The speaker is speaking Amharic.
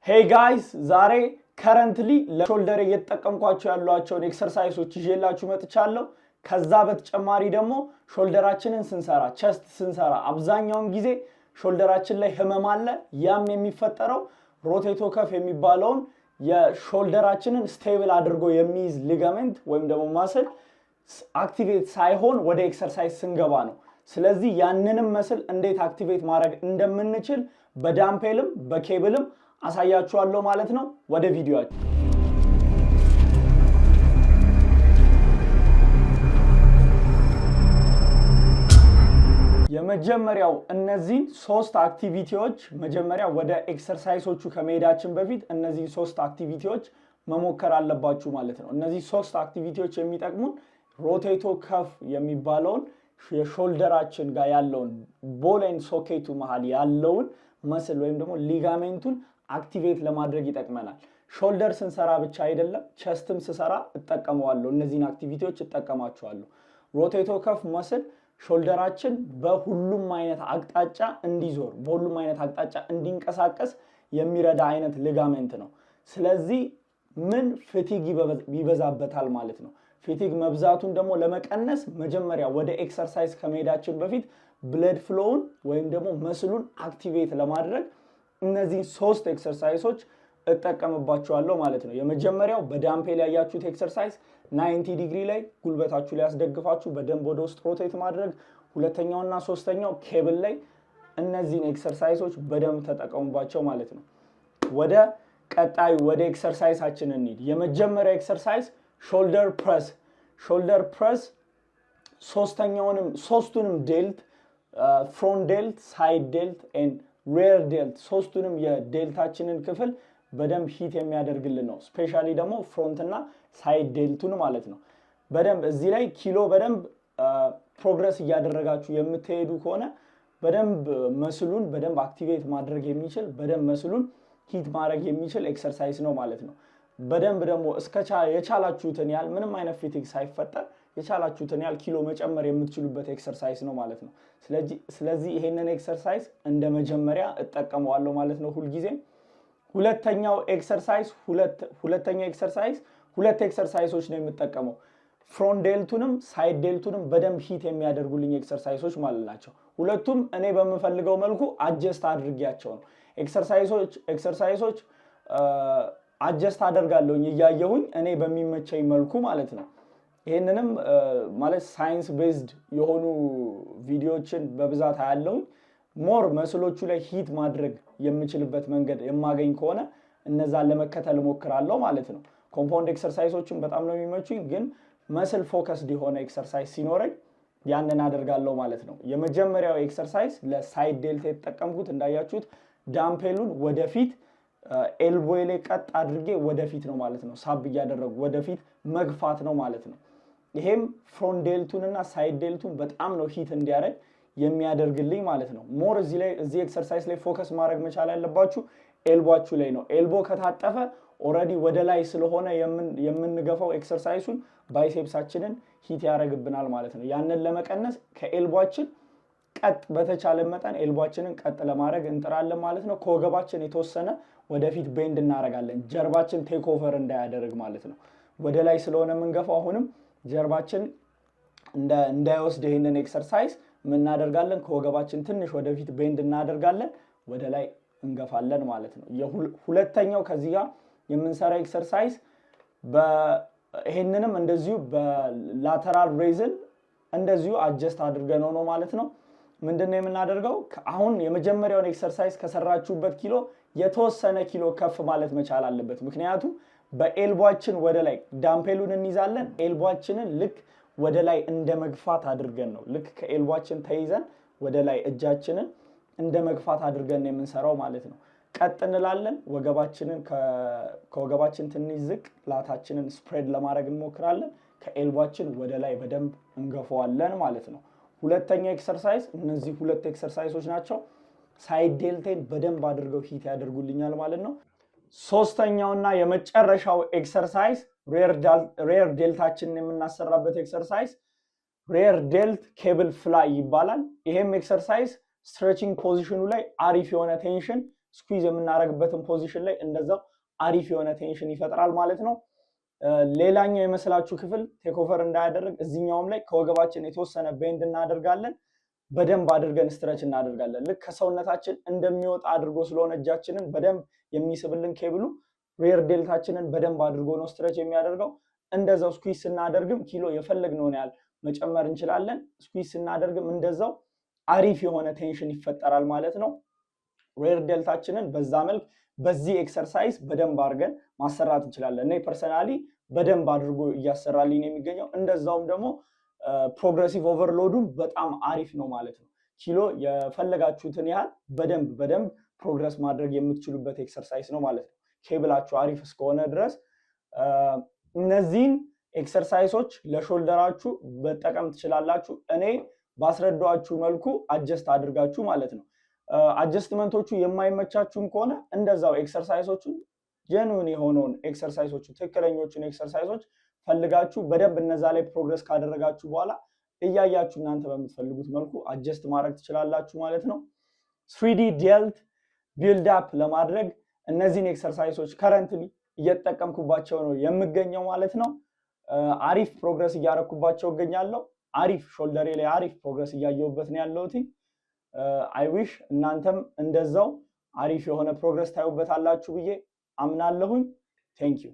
Hey guys፣ ዛሬ currently ለ shoulder እየተጠቀምኳቸው ያሏቸውን exercise ኦች ይዤላችሁ መጥቻለሁ። ከዛ በተጨማሪ ደግሞ shoulder ኣችንን ስንሰራ፣ chest ስንሰራ አብዛኛውን ጊዜ shoulder ኣችን ላይ ህመም አለ። ያም የሚፈጠረው rotator cuff የሚባለውን የ shoulder ኣችንን stable አድርጎ የሚይዝ ligament ወይም ደግሞ muscle activate ሳይሆን ወደ exercise ስንገባ ነው። ስለዚህ ያንንም muscle እንዴት activate ማድረግ እንደምንችል በ dumbbell ም በ ኬብልም አሳያችኋለሁ ማለት ነው። ወደ ቪዲዮአችን። የመጀመሪያው እነዚህን ሶስት activity ዎች፣ መጀመሪያ ወደ exercise ኦቹ ከመሄዳችን በፊት እነዚህን ሶስት activity ዎች መሞከር አለባችሁ ማለት ነው። እነዚህ ሶስት activity ዎች የሚጠቅሙን rotator cuff የሚባለውን የ shoulder ኣችን ጋር ያለውን ball and socket ኡ መሃል ያለውን muscle ወይም ደግሞ ligament ኡን activate ለማድረግ ይጠቅመናል። Shoulder ስንሰራ ብቻ አይደለም፣ chest ም ስሰራ እጠቀመዋለሁ። እነዚህን activity ዎች እጠቀማቸዋለሁ። Rotator cuff muscle shoulder ኣችን በሁሉም አይነት አቅጣጫ እንዲዞር፣ በሁሉም አይነት አቅጣጫ እንዲንቀሳቀስ የሚረዳ አይነት ligament ነው። ስለዚህ ምን fatigue ይበዛበታል ማለት ነው። Fatigue መብዛቱን ደግሞ ለመቀነስ መጀመሪያ ወደ exercise ከመሄዳችን በፊት blood flow ውን ወይም ደግሞ muscle ኡን activate ለማድረግ እነዚህ ሶስት exercise ኦች እጠቀምባቸዋለሁ ማለት ነው። የመጀመሪያው በ dumbbell ያያችሁት exercise 90 ዲግሪ ላይ ጉልበታችሁ ላይ ያስደግፋችሁ በደንብ ወደ ውስጥ rotate ማድረግ። ሁለተኛውና ሶስተኛው ኬብል ላይ። እነዚህን exercise ኦች በደንብ ተጠቀሙባቸው ማለት ነው። ወደ ቀጣዩ ወደ exercise ኣችን እንሂድ። የመጀመሪያው exercise shoulder press። Shoulder press ሶስተኛውንም ሶስቱንም delt፣ front delt፣ side delt and rear delt፣ ሶስቱንም የ delt ኣችንን ክፍል በደንብ hit የሚያደርግልን ነው። Specially ደግሞ front እና side delt ኡን ማለት ነው። በደንብ እዚህ ላይ ኪሎ በደንብ progress እያደረጋችሁ የምትሄዱ ከሆነ በደንብ muscle ኡን በደንብ activate ማድረግ የሚችል፣ በደንብ muscle ኡን hit ማድረግ የሚችል exercise ነው ማለት ነው። በደንብ ደግሞ እስከ የቻላችሁትን ያህል ምንም አይነት fatigue ሳይፈጠር የቻላችሁትን ያህል ኪሎ መጨመር የምትችሉበት exercise ነው ማለት ነው። ስለዚህ ይሄንን exercise እንደ መጀመሪያ እጠቀመዋለሁ ማለት ነው ሁልጊዜም። ሁለተኛው exercise፣ ሁለት exercise ኦች ነው የምጠቀመው። Front delt ኡንም side delt ኡንም በደንብ hit የሚያደርጉልኝ exercise ኦች ማለት ናቸው። ሁለቱም እኔ በምፈልገው መልኩ adjust አድርጌያቸው ነው። Exercise ኦች adjust አደርጋለሁኝ እያየሁኝ እኔ በሚመቸኝ መልኩ ማለት ነው። ይህንንም ማለት science based የሆኑ ቪዲዮዎችን በብዛት አያለሁኝ። More muscle ኦቹ ላይ hit ማድረግ የምችልበት መንገድ የማገኝ ከሆነ እነዛን ለመከተል እሞክራለሁ ማለት ነው። Compound exercise ኦችን በጣም ነው የሚመቹኝ፣ ግን muscle focused የሆነ exercise ሲኖረኝ ያንን አደርጋለሁ ማለት ነው። የመጀመሪያው exercise ለ side delt የተጠቀምኩት እንዳያችሁት dumbbell ኡን ወደፊት elbow ላይ ቀጥ አድርጌ ወደፊት ነው ማለት ነው። ሳብ እያደረጉ ወደፊት መግፋት ነው ማለት ነው። ይሄም front delt ኡን እና side delt ኡን በጣም ነው hit እንዲያደርግ የሚያደርግልኝ ማለት ነው። More እዚህ ላይ፣ እዚህ exercise ላይ focus ማድረግ መቻል ያለባችሁ elbow ኣችሁ ላይ ነው። Elbow ከታጠፈ already ወደ ላይ ስለሆነ የምንገፋው exercise ኡን biceps ኣችንን hit ያደርግብናል ማለት ነው። ያንን ለመቀነስ ከ elbow ኣችን ቀጥ፣ በተቻለ መጠን elbow ኣችንን ቀጥ ለማድረግ እንጥራለን ማለት ነው። ከወገባችን የተወሰነ ወደፊት bend እናደርጋለን፣ ጀርባችን take over እንዳያደርግ ማለት ነው። ወደ ላይ ስለሆነ የምንገፋው አሁንም ጀርባችን እንዳይወስድ ይህንን exercise ምናደርጋለን? ከወገባችን ትንሽ ወደፊት bend እናደርጋለን፣ ወደ ላይ እንገፋለን ማለት ነው። ሁለተኛው ከዚህ ጋር የምንሰራው exercise ይሄንንም እንደዚሁ በ lateral raise ን እንደዚሁ adjust አድርገነው ነው ማለት ነው። ምንድን ነው የምናደርገው? አሁን የመጀመሪያውን exercise ከሰራችሁበት ኪሎ የተወሰነ ኪሎ ከፍ ማለት መቻል አለበት። ምክንያቱም በ elbow ኣችን ወደ ላይ dumbbell ኡን እንይዛለን። Elbow ኣችንን ልክ ወደ ላይ እንደ መግፋት አድርገን ነው፣ ልክ ከ elbow ኣችን ተይዘን ወደ ላይ እጃችንን እንደ መግፋት አድርገን ነው የምንሰራው ማለት ነው። ቀጥ እንላለን። ወገባችንን ከወገባችን ትንሽ ዝቅ፣ lat ኣችንን spread ለማድረግ እንሞክራለን። ከ elbow ኣችን ወደ ላይ በደንብ እንገፋዋለን ማለት ነው። ሁለተኛው exercise፣ እነዚህ ሁለት exercise ኦች ናቸው። Side delt ኤን በደንብ አድርገው hit ያደርጉልኛል ማለት ነው። ሶስተኛውና የመጨረሻው exercise rear delt ኣችንን የምናሰራበት exercise rear delt cable fly ይባላል። ይሄም exercise stretching position ኑ ላይ አሪፍ የሆነ tension Squeeze የምናደርግበትን position ላይ እንደዛው አሪፍ የሆነ tension ይፈጥራል ማለት ነው። ሌላኛው የ muscle ኣችሁ ክፍል take over እንዳያደርግ እዚኛውም ላይ ከወገባችን የተወሰነ bend እናደርጋለን። በደንብ አድርገን stretch እናደርጋለን። ልክ ከሰውነታችን እንደሚወጣ አድርጎ ስለሆነ እጃችንን በደንብ የሚስብልን cable ኡ rear delt ኣችንን በደንብ አድርጎ ነው stretch የሚያደርገው። እንደዛው squeeze ስናደርግም ኪሎ የፈለግነውን ያህል መጨመር እንችላለን። Squeeze ስናደርግም እንደዛው አሪፍ የሆነ tension ይፈጠራል ማለት ነው። Rear delt ኣችንን በዛ መልክ በዚህ exercise በደንብ አድርገን ማሰራት እንችላለን። እኔ personally በደንብ አድርጎ እያሰራልኝ ነው የሚገኘው። እንደዛውም ደግሞ progressive overload ኡም በጣም አሪፍ ነው ማለት ነው። ኪሎ የፈለጋችሁትን ያህል በደንብ በደንብ progress ማድረግ የምትችሉበት exercise ነው ማለት ነው። ኬብላችሁ አሪፍ እስከሆነ ድረስ እነዚህን exercise ኦች ለ shoulder ኣችሁ መጠቀም ትችላላችሁ። እኔ ባስረዳኋችሁ መልኩ adjust አድርጋችሁ ማለት ነው። Adjustment ኦቹ የማይመቻችሁም ከሆነ እንደዛው exercise ኦቹን፣ genuine የሆነውን exercise ኦቹ፣ ትክክለኞቹን exercise ኦች ፈልጋችሁ በደንብ እነዛ ላይ progress ካደረጋችሁ በኋላ እያያችሁ እናንተ በምትፈልጉት መልኩ adjust ማድረግ ትችላላችሁ ማለት ነው። 3D delt build up ለማድረግ እነዚህን exercise ኦች currently እየተጠቀምኩባቸው ነው የምገኘው ማለት ነው። አሪፍ progress እያረኩባቸው እገኛለሁ። አሪፍ shoulder ኤ ላይ አሪፍ progress እያየሁበት ነው ያለሁት። I wish እናንተም እንደዛው አሪፍ የሆነ progress ታዩበታላችሁ ብዬ አምናለሁኝ። Thank you.